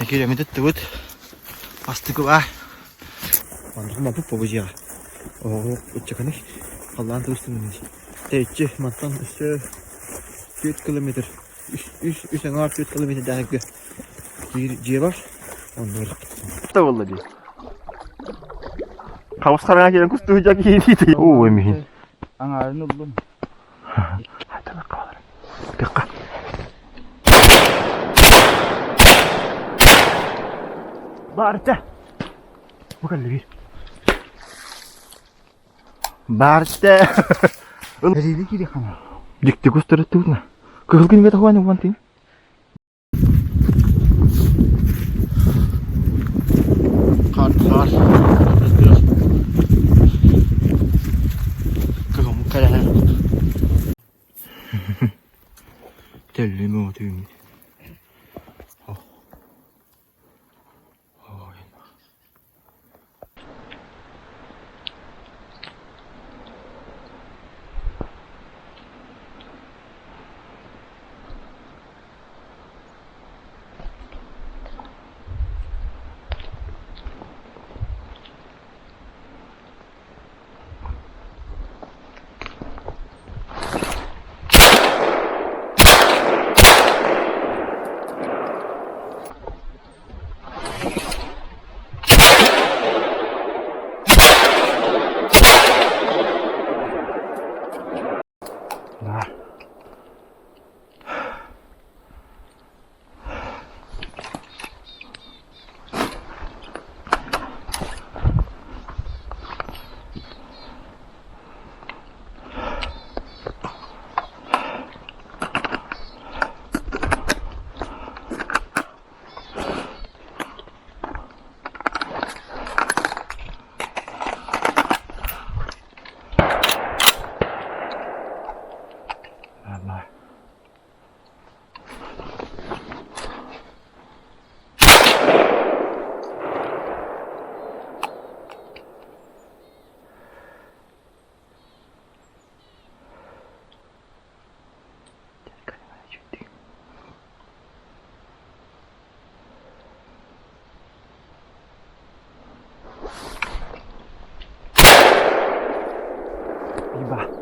Киирэммит ыттыбыт. Астыкылаа. Оннук маппыт бу дьиэҕэ. Оҕо ыччаканый. Халлаан тыбыстын Тэйиччи мантан өссө 4 километр, үс аҥаар 4 километрдааҕы биир дьиэ бар. Онно Табылла дии. Хабыс хараҥа киирэн кустуу дьа киирии. Оо, эмиһин. Аҥаарын ыллым. Тыкка. Баарта. Бу кэллэ биир. Баарта. Эриили киири хана. Дьикти кустары туутна. Кыһыл күнүгэ тахуан уган тиин. Хаар хаар. Кыһым кэлэн. Төллүм отуйум. Да. Iba. Iba.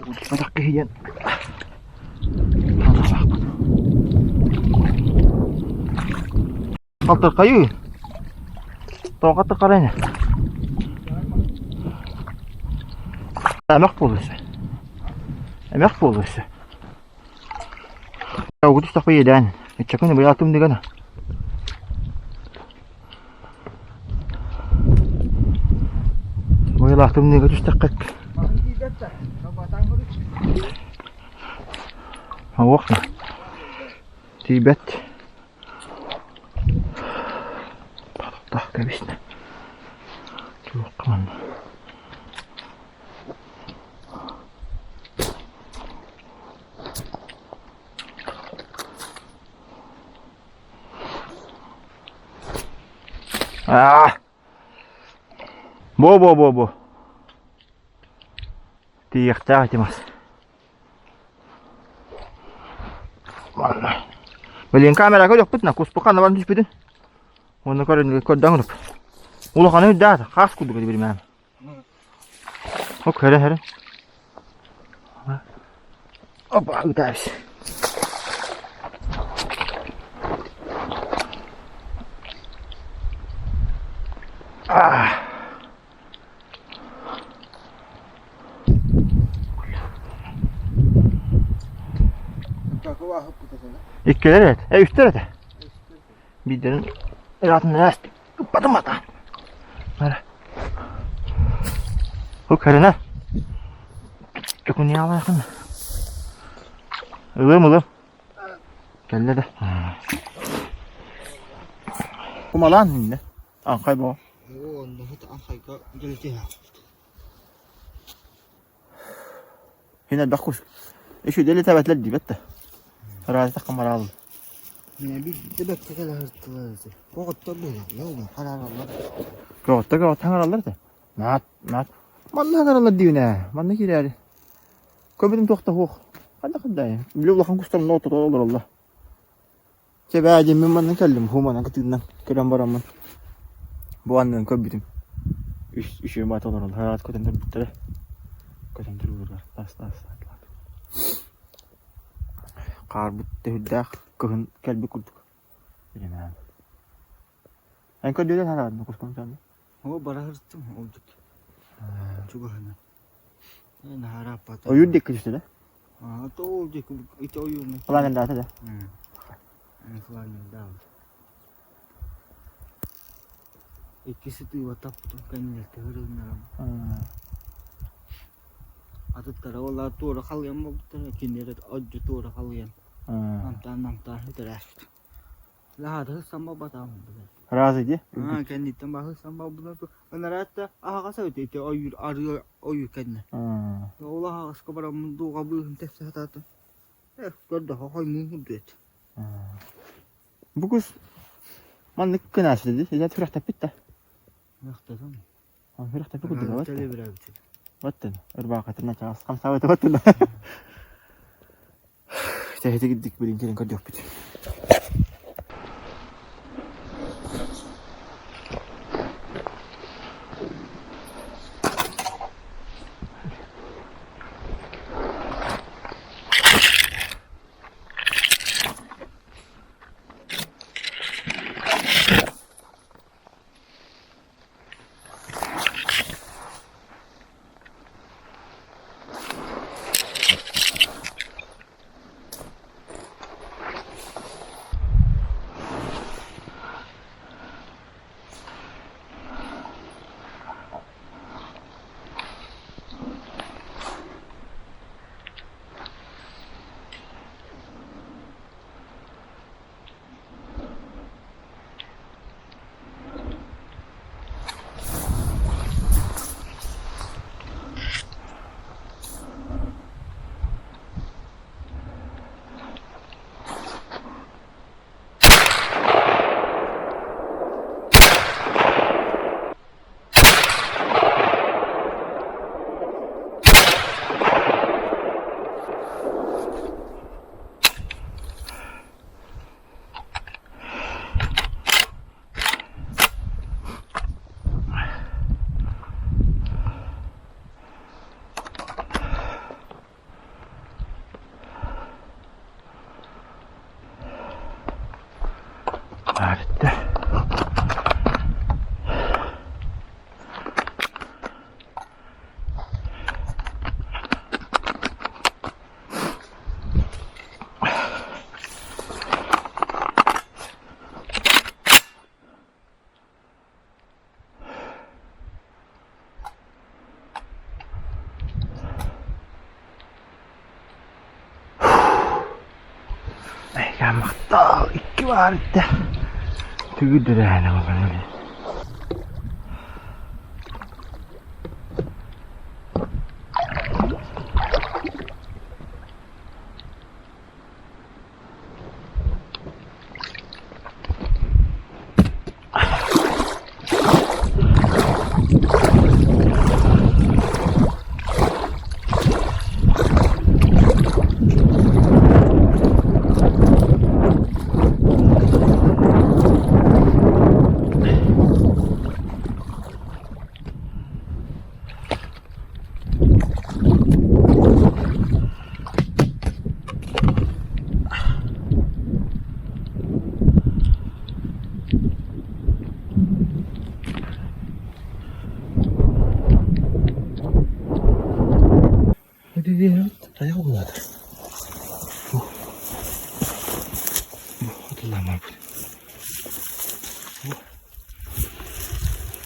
Улдьаппатах киһи диэн санаалаахпын. Халтархайыы. Тоҕо тахара ини. Эмэх буолуо Эмэх буолуо Угут устахпа иэдээн. Иччакын быйаатым дигана. Быйалаахтым дигэ түстэххэ. Оох. Тиийбэт. Тах кэбиснэ. Туохха манна. Аа. Бо бо бо бо. Тиийиэхтээх ити мас. Манна. Блин, камера көрүөхпүт на куспука набан түспүтүн. Оны көрөн көрдөҥ руп. Улаханы үрдээх хаас курдук билмэм. Ок, хөрө хөрө. Опа, ытаабыс. Ah. Иккилэр эт. Э, үстэр этэ. Биирдэрин ыраатын ааст. Ыппатым ата. Бара. Бу көрүнэ. Чукуниялаахын. Ылым ылым. Кэллэ да. Кумалаан инне. Аҥхай боо. Хин элбэх кус. Үчүгэй летабатлар диибэт да. Ыраазы хамараал. Көҕөттө көҕөттө хаҥараллар да. Наат, наат. Манна хаҥараллар диибин ээ. Манна киирээри. Көбүтүм туох да суох. Хайдах да Били улахан кустар онно ортото олороллор. Чэ бээ диэммин манна кэллим, һуу манан кытыытынан көрөн бараммын бу аннынан көрбүтүм үс үчүгэй баата олороллор, араас көтөн турбуттара көтөн турууларыгар таас таас хаарбыт төһүрдээх кыһын кэлбит курдук Эн көрдүлэр хараадын кускун сааны? Оо бара сырыттым ол дьик чугаһынан. Ойуур диэки түстэ да? Аа, то ол диэки ити ойуурна. Фланердаата да? Фланердаабыт. Икки сытыыба таппытым кэннилэртэ ырыыннарам. Атыттара олар туора халыйан буолбуттара, кинилэр одьу туора халыйан. Намтаан намтаан үтэрээспит. Лаһаатыһы самбалбатаҕым билэр. Разы дии? Аа, кэнниттэн баһы самбалбына ынараатта аһаҕас эбит ити ойуур арыы ойуур кэннэ. Ол аһаҕаска бараммын дууҕа быыһын тэпсэ сатаатым. Э, көрдөхө хоймуун курдук Бу кус маннык кынаасыта дии, итэ сүрэхтэппит да. Сүрэхтэтим. Сүрэхтэппит курдук эбит. Баттын, ырбаахытын начаас хамсаабыта баттын. Тэһити кирдик билин кэлин көрдүөхпүт. Баарытта. Махтал икки баар этэ. Түгүдүрээнэ олорон.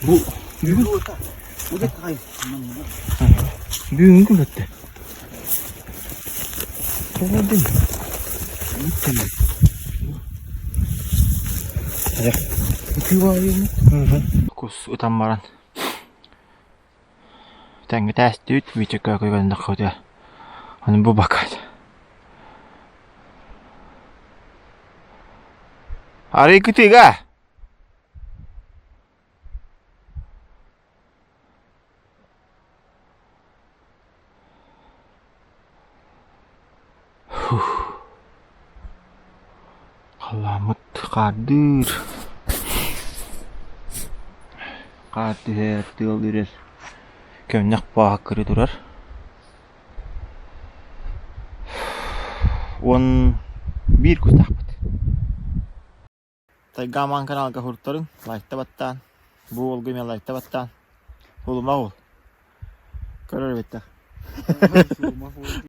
Бу бүгүн бүгүн күн өттө. Тоҕо дин? Кус ытан баран тэҥҥэ тээстибит Витя көкөйгөннөххүтэ аны бу бакаат Арый кытыыга Халлааммыт хаардыыр, хаар түһэр, тыал үрэр, көмнөх баакыры турар. 11 кустаахпыт. Тайга Аман каналга суруттарыҥ, лайкта баттаан, бу уолга эмиэ лайкта баттаан. Улума уол. Көрөр эбиттэр.